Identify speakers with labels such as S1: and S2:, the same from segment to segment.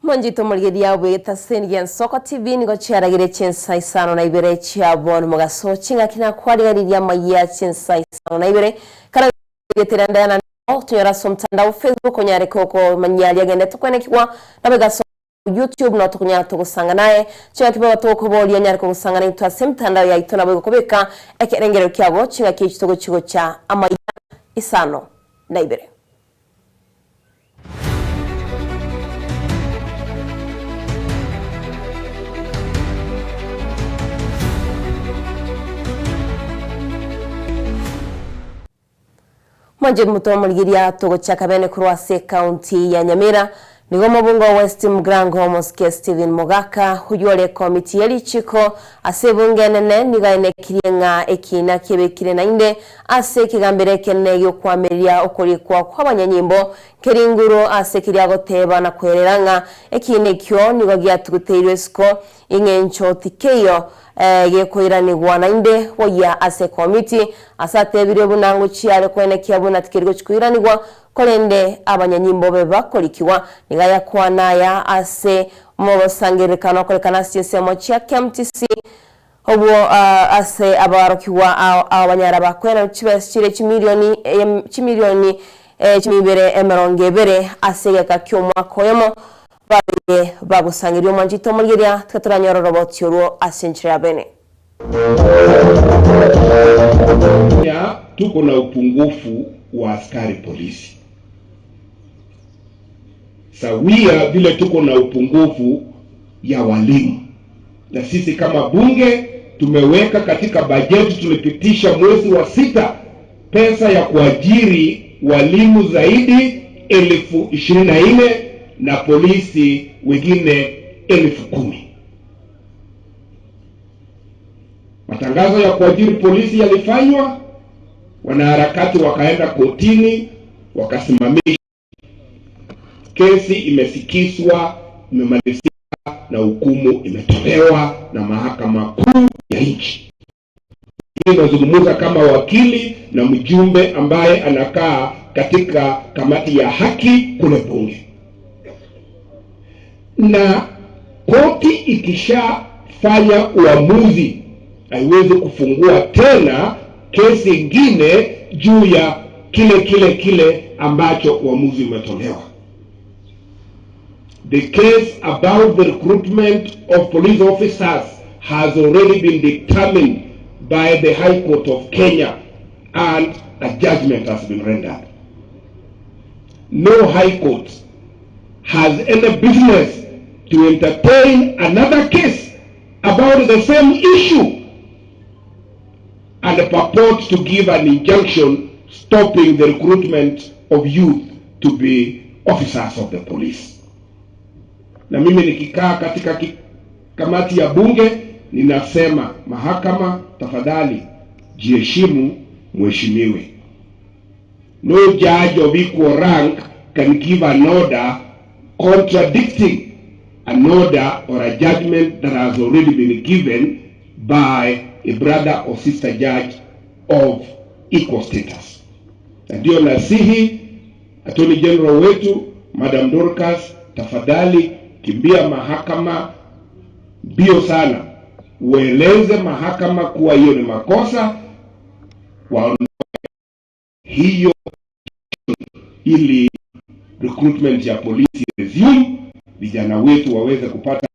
S1: Mwanjito morigeria bwegeta sengia Nsoko TV nigo chiaragire chinsa isano na ibere chia bono mogaso ching'aki na kwariganiria maiya chinsa isano na ibere kara getera ndayana tunyora ase omotandao Facebook onyare kokomanya riagende tokwenekigwa nabegaso YouTube no tukunyara tugusanga naye ching'aki boga tokoboria onyare kogusanga naintwe ase emitandao yaito nabo egokobeka ekerengero kiago ching'aki echi togochigocha amaiya isano na ibere. Mwanche motomorigeria togochaka bene korwa ase ekaunti ya Nyamira. Nigo omobunge o West Mugrango Omosike Stephen Mogaka oyio ore ekomiti ye richiko ase ebunge enene nigo aenekirie ng'a ekiina kiebekire naende ase ekegambero ekenene giokoamereria okorikwa kw'abanyanyimbo nkeri nguru ase keria agoteba na kwerera ng'a ekiina ekio nigo giatuguteirwe isiko Eng'encho tikeiyo gekoiranigwa naende goyia ase ekomiti, ase atebirwe buna ngochia are koenekia buna tikeri gochia koiranigwa, korende abanyanyimbo babe bakorikigwa. Nigo ayakwana aya ase omosangererekano okorekana ase chinsemo chia KMTC, obwo ase abarokigwa ao ao banyara bakoenana chibesa chire chimilioni chimilioni chimia ibere emerongo ebere ase egeka ki'omwaka oyomo. Babeire bagosangereria omwanchete omorigereria, tiga toranyore oroboti orwo ase enchera ya bene.
S2: Kenya tuko na upungufu wa askari polisi sawia vile tuko na upungufu ya walimu, na sisi kama bunge tumeweka katika bajeti tulipitisha mwezi wa sita pesa ya kuajiri walimu zaidi 24,000 na polisi wengine 10,000. Matangazo ya kuajiri polisi yalifanywa, wanaharakati wakaenda kotini wakasimamisha. Kesi imesikizwa, imemalizika na hukumu imetolewa na mahakama kuu ya nchi. Hii nazungumza kama wakili na mjumbe ambaye anakaa katika kamati ya haki kule bunge. Na koti ikishafanya uamuzi haiwezi kufungua tena kesi ingine juu ya kile kile kile ambacho uamuzi umetolewa. The case about the recruitment of police officers has already been determined by the High Court of Kenya and a judgment has been rendered. No High Court has any business to entertain another case about the same issue and purport to give an injunction stopping the recruitment of youth to be officers of the police. Na mimi nikikaa katika kamati ya bunge ninasema mahakama, tafadhali jiheshimu, mheshimiwe. No judge of equal rank can give an order contradicting an order or a judgment that has already been given by a brother or sister judge of equal status. Na ndio nasihi Attorney General wetu Madam Dorcas, tafadhali kimbia mahakama mbio sana, ueleze mahakama kuwa hiyo ni makosa, waondoe hiyo ili recruitment ya polisi resume, vijana wetu waweze kupata,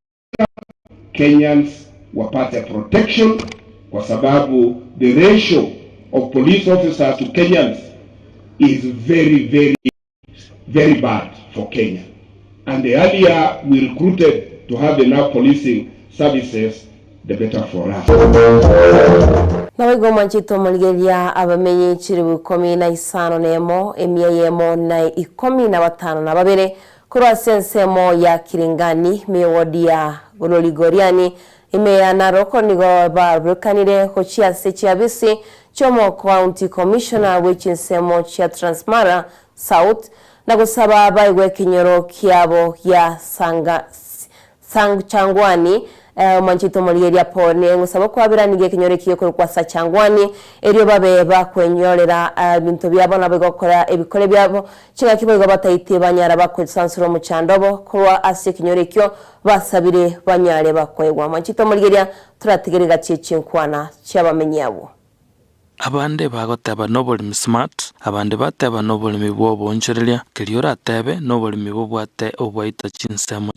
S2: Kenyans wapate protection, kwa sababu the ratio of police officers to Kenyans is very very very bad for Kenya. And the earlier we recruited to have enough policing services, the better for us.
S1: Naboigo mwanchete omorigereria abamenyi chiribu ikomi na isano na emo emia eyemo na ikomi na batano na babere korwa ase ensemo ya Kiringani ime ewodi ya Loligoriani ime ya Narok nigo barorekanire gochia ase chiabisi chiomo County Commissioner bwe chinsemo chia Transmara South na gosaba baigwe ekenyoro kiabo gia Sanga Changwani. Mwanchito moligeria pone ngusaba kwabiranigie kinyore kiyo kwa sachangwani erio babe bakwenyorera bintu byabo nabigokora ebikore byabo chingaki boigo bataite banyara bakwesansura mu chandobo kuwa ase kinyore kyo basabire banyare bakwegwa. Mwanchito moligeria turategerega chichinkwana cyabamenyabo.
S3: Abande bagoteba n'obulimi smart, abande bateba n'obulimi bw'obonchoreria, kerio oratebe n'obulimi bobwate obwaita chinsemo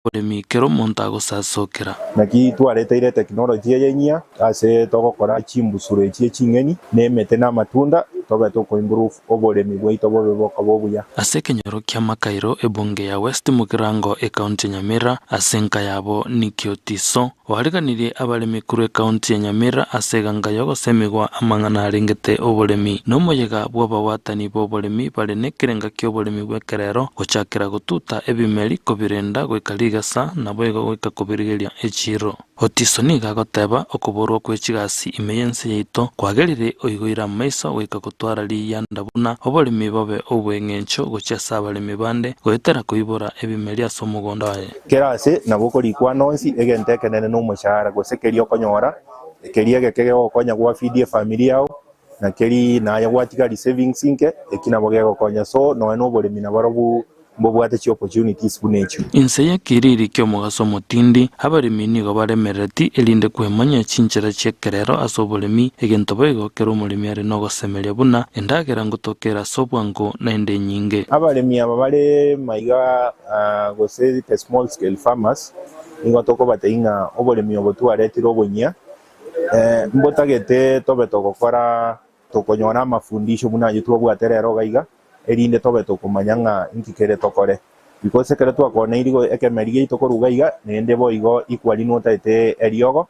S3: obulimi kero omonto agosasokera.
S4: Naki twareteire teknolojia yenyia ase togokora chimbusuro echi ching'eni nemete na amatunda tobe tokoimprove oboremi bwaito bobe bokoba obuya.
S3: Ase ekenyoro kia Makairo ebunge ya West Mugirango ekaunti ya Nyamira ase enka yabo Nicky Otiso oariganirie abaremi korwa ekaunti ya Nyamira ase eganga yogosemigwa amang'ana arengete oboremi nomoyega bw'abawatani b'oboremi bare nekerenga kia oboremi bw'ekerero gochakera gotuta ebimeri kobirenda goika rigesa nabo igo goika kobirigeria echiro. Otiso nigo agoteba okoborwa kwe chigasi ime y'ense yaito kwagerire oigoira amaiso goika gotwara riyanda buna oboremi bobe obweng'encho gochia ase abaremi bande goetera koibora ebimeri ase omogondo aye.
S4: Kera ase nabo okorikwa nonsi egento ekenene na omoshahara gose keria okonyora keria egeke gegokonya gwafeed efamily yao na keri naye gwatigari savings inke eki nabo gegokonya so noe na oboremi naborobu mbobwate chi opportunities bunecho.
S3: Inse ya kiriri kio omogaso omotindi abaremi nigo baremereti erinde kwemanya chinchera chi'ekerero ase oboremi egento boigo kero omoremi are nogosemeria buna endagera ngotokera ase obwango naende enyinge.
S4: Abaremi aba bare maiga gose the small scale farmers nigo tokobatei ng'a oboremi obo twaretire obonya mbotagete tobe togokora tokonyora amafundisho buna aywo twabwate rero iga erinde tobe tokomanya ng'a inki kere tokore because ekero twakoneire ekemeri giaito koruga iga naende boigo equally notaete eriogo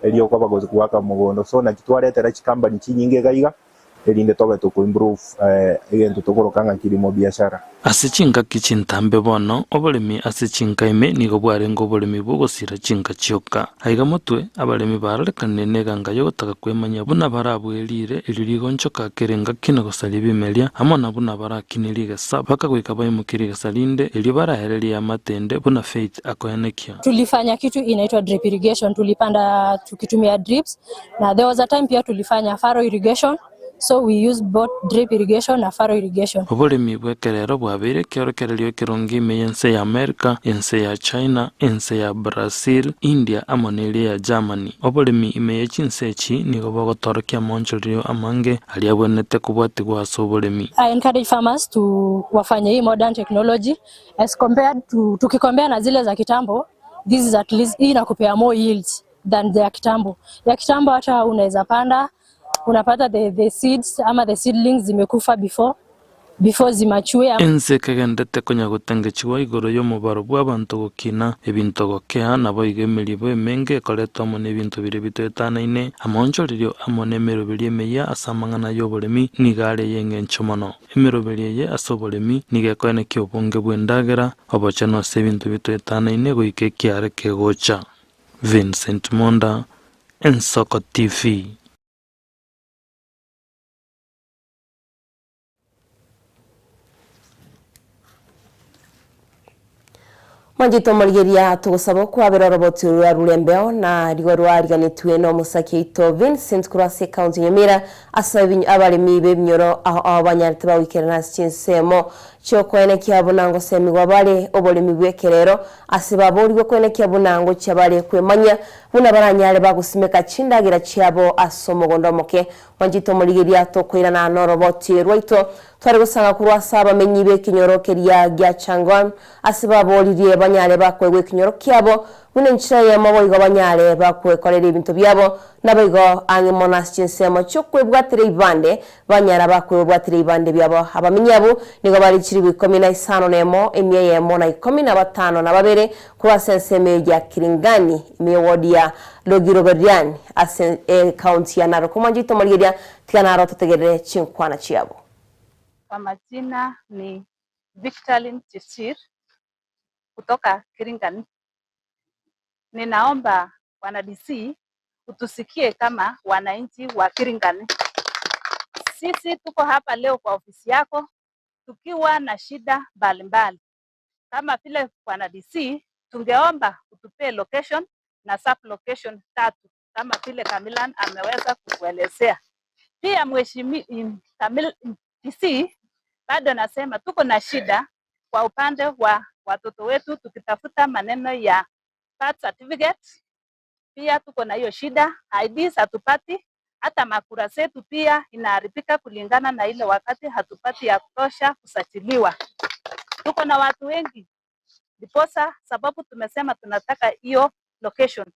S4: eriogo bagokuaka mogondo so naki twaretera chikambani chinyinge iga iga erinde tobe tokoimprove egento tokoroka ng'a kilimo biashara.
S3: Ase chingaki chintambe bono oboremi ase chinka ime nigo bwarenge oboremi bogosira chinka chioka. Aiga motwe abaremi barorekanire neganga yogotaka kwemanya buna barabwerire erio rigonchoka kerenga kina gosaria ebimeria amo na buna barakine rigesa bakagoika baimokire rigesa rinde erio barahereria amatende buna Faith akoenekia.
S5: Tulifanya kitu inaitwa drip irrigation, tulipanda tukitumia drips na there was a time pia tulifanya furrow irrigation. So we use both drip irrigation na furrow irrigation.
S3: Oboremi bw'ekerero bwabeire ekeorokererio ekerongo ime y'ense ya America, ense ya China, ense ya Brazil, India amo neria ya Germany. Oboremi ime y'echinse echi nigo bogotorokia amaonchorerio amange aria abwenerete kobwatigwa ase oboremi.
S5: I encourage farmers to wafanye hii modern technology as compared to tukikombea na zile za kitambo. This is at least hii inakupea more yields than the ya kitambo. Ya kitambo hata unaweza panda unapata the seeds ama the seedlings zimekufa before zimachue.
S3: Ense kegendete konya gotengechiwa igoro y'omobaro bw'abanto gokina ebinto gokea nabo igo emeribo emenge ekoretwa amo n'ebinto biria bitoetanaine amaonchorerio amo n'emeroberi emeya ase amang'ana y'oboremi nigo are y'eng'encho mono. Emeroberi eye ase oboremi nigo ekoenekia obonge bw'endagera obochenu ase ebinto bitoetanaine goika ekiare kegocha. Vincent Monda, Ensoko TV.
S1: Mwanjito moligeria tugusaba kwabera oroboti rwa rurembeo na rigo rwariganitwe no musaki ito Vincent kurase county Nyamira asa abaremi b'ebinyoro aho abanyarite bawikerana chinsemo chiokoenekia bunango semigwa bare oboremi bw'ekerero ase baborigwe kwenekia bunango chiabare kwemanya buna baranyare bagusimeka chindagira chiabo ase omogondo omoke. Mwanjito moligeria tokoirana noroboti rwaito twari gusanga kurwasa abamenyi b'ekinyoro keria gya Changwan ase baboririe banyare bakwegwa ekinyoro kiabo buna enchera yemo boigo banyare bakwekorera ebinto byabo naboigo ang'e mono ase chinsemo chiokwebwatera ibande banyara bakwebwatera ibande byabo. Abamenyi abo nigo bari chiribu 15 emia yemo na 15 kurwasa ensemo ya Kiringani ime ward ya Logirogoriani ase county ya Narok. Mwanjito moligeria tiganaro totegerere chinkwana chiabo.
S6: Kwa majina ni Victorine Chirchir kutoka Kiringani. Ninaomba wana DC utusikie kama wananchi wa Kiringani. Sisi tuko hapa leo kwa ofisi yako tukiwa na shida mbalimbali. Kama vile wana DC tungeomba utupee location na sub location tatu kama vile Kamilan ameweza kukuelezea. Pia mheshimiwa Kamil DC, bado nasema tuko na shida kwa upande wa watoto wetu tukitafuta maneno ya birth certificate. Pia tuko na hiyo shida, IDs hatupati, hata makura zetu pia inaharibika kulingana na ile wakati hatupati ya kutosha kusajiliwa. Tuko na watu wengi, ndiposa sababu tumesema tunataka hiyo location.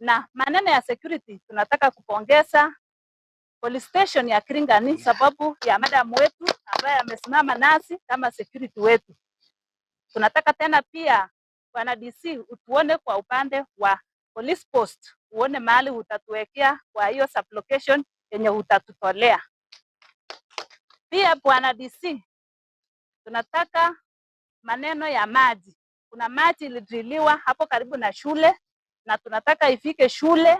S6: Na maneno ya security, tunataka kupongeza police station ya Kiringani sababu ya madam wetu ambaye amesimama nasi kama security wetu. Tunataka tena pia, bwana DC, utuone kwa upande wa police post, uone mahali utatuwekea kwa hiyo sublocation yenye utatutolea. Pia bwana DC, tunataka maneno ya maji. Kuna maji ilidriliwa hapo karibu na shule na tunataka ifike shule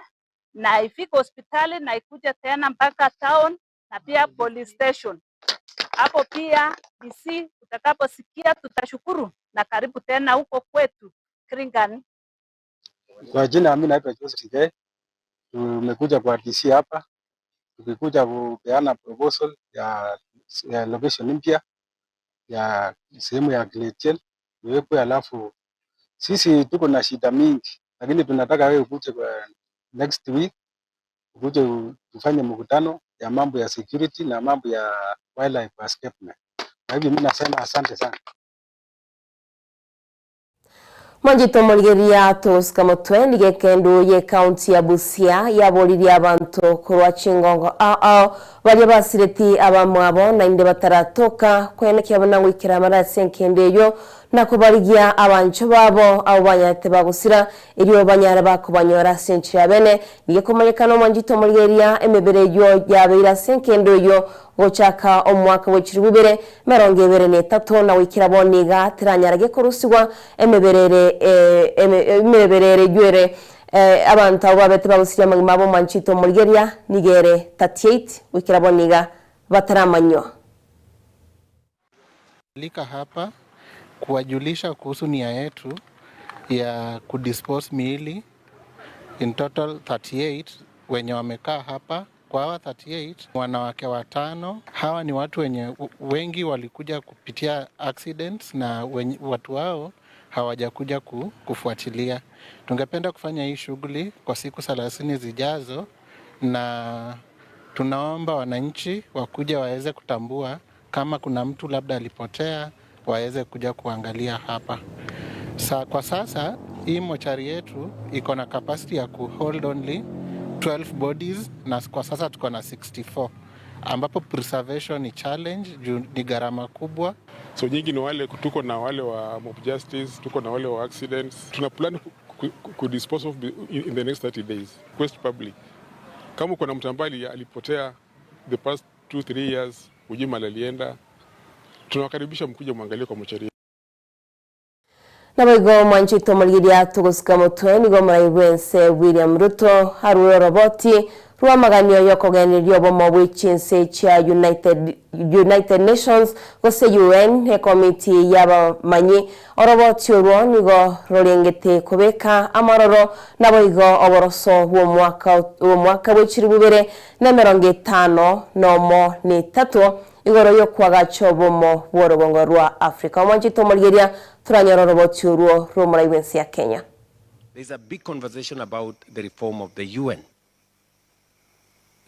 S6: na ifike hospitali na ikuje tena mpaka town na pia police station. Hapo pia DC, utakaposikia tutashukuru na karibu tena huko kwetu Kiringani.
S7: Kwa jina mimi naitwa Joseph Sigei. Tumekuja kwa DC hapa tukikuja kupeana proposal ya location mpya ya sehemu ya Gletchen iwekwe. Alafu sisi tuko na shida mingi, lakini tunataka wewe ukuje kwa next week, ukuje tufanye mkutano ya mambo ya security na mambo ya wildlife escapement. Kwa hivyo mimi nasema asante sana.
S1: Mwanjito morigeria tuska motwe nige kendu ye county ya Busia yaboririe abantu kurwa chingongo ao baria basireti abamwabo na inde bataratoka kwenekia bona gwikira marase nkende eyo na kubarigia abancho babo abo banyate bagusira irio banyara bakubanyora senchi ya bene nige kumanyikana. Mwanjito morigeria, emebere yo yabeira senkendo eyo gochaka omwaka w'echirubere 23 na wikira boniga tiranyarage kurusigwa emeberere ywere abantu abo babete bagusiria magima bo. Manchito morigeria, nigere 38 wikira boniga bataramanywa.
S8: Lika hapa kuwajulisha kuhusu nia yetu ya kudispose miili in total 38 wenye wamekaa hapa. Kwa hawa 38, wanawake watano. Hawa ni watu wenye wengi walikuja kupitia accidents na wenye, watu wao hawajakuja kufuatilia. Tungependa kufanya hii shughuli kwa siku 30 zijazo, na tunaomba wananchi wakuja waweze kutambua kama kuna mtu labda alipotea, waweze kuja kuangalia hapa. Kwa sasa hii mochari yetu iko na capacity ya kuhold only 12 bodies na kwa sasa tuko na 64, ambapo preservation ni challenge juu ni gharama kubwa.
S9: So nyingi ni wale, tuko na wale wa mob justice, tuko na wale wa accidents. Tuna plan ku dispose of in the next 30 days. Request public. Kama kuna mtu ambaye alipotea the past 2 3 years, hujui mahali alienda, tunawakaribisha mkuje mwangalie kwa mochari.
S1: Naboigo mwanchito morigeria, tugusika mutwe nigo muraibwense William Ruto arure roboti rwamaganio yokogenerio bomo bw'echinse chia United Nations gose UN ekomiti y'abamanyi. Oroboti orwo nigo rorengete kubeka amaroro naboigo oboroso bw'omwaka bw'echiri bibere na 53 igoro yokwagacha obomo bw'orobongo rwa Afrika. Omwanchito morigeria, turanyora roboti orwo rw'omuraibwense ya Kenya.
S10: There's a big conversation about the reform of the UN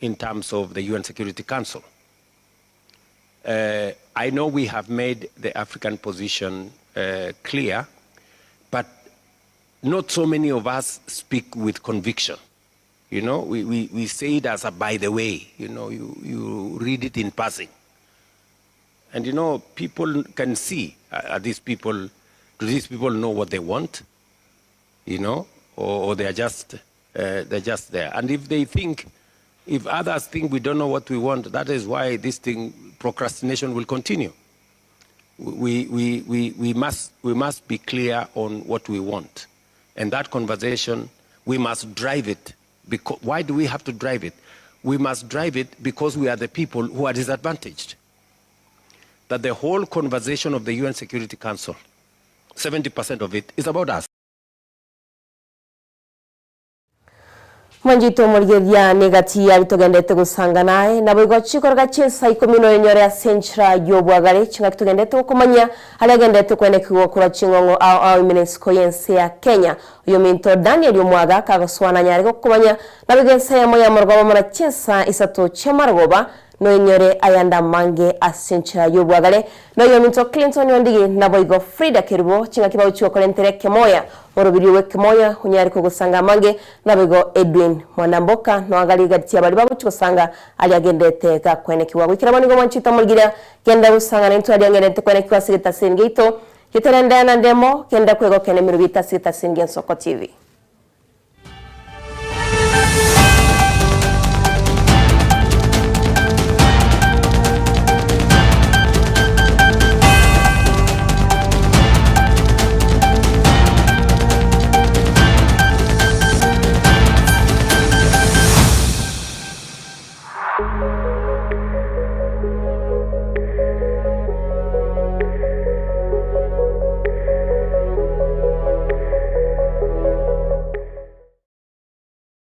S10: in terms of the UN Security Council. I know we have made the African position clear, but not so many of us speak with conviction. We say it as a by the way, you read it in passing. And people can see, do these people know what they want? Or they're just there. And if others think we don't know what we want, that is why this thing, procrastination, will continue. We must be clear on what we want. And that conversation, we must drive it. Because, why do we have to drive it? We must drive it because we are the people who are disadvantaged. That the whole conversation of the UN Security Council, 70% of it is about us.
S1: Mwanjito morigeria negati yari tugendete gusanga naye nabo igochikoroga chinsa 10 ya sentra yobwagare chinga tugendete gukumanya aliagendete kwenekigwa kura ching'ong'o ao ao imenesiko yense ya Kenya uyo minto Daniel Omwaga kagoswana nyari gukumanya nabo igensa yamo ya morgoba mara chinsa isato chamargoba noenyore ayanda mange asencha yobwagale noyo minto Clinton yondigi nabo igo Frida Kerubo chinga kibao chuo kolentere kemoya orobiri we kemoya unyari kugusanga mange nabo igo Edwin Mwanamboka no agali gatia bali bago chusanga ali agendete ga kwenekiwa gwikira nigo mwanchita mulgira genda gusanga nentu ali agendete kwenekiwa sigita singito giterendana ndemo genda kwego kene mirubita sigita singi Nsoko TV.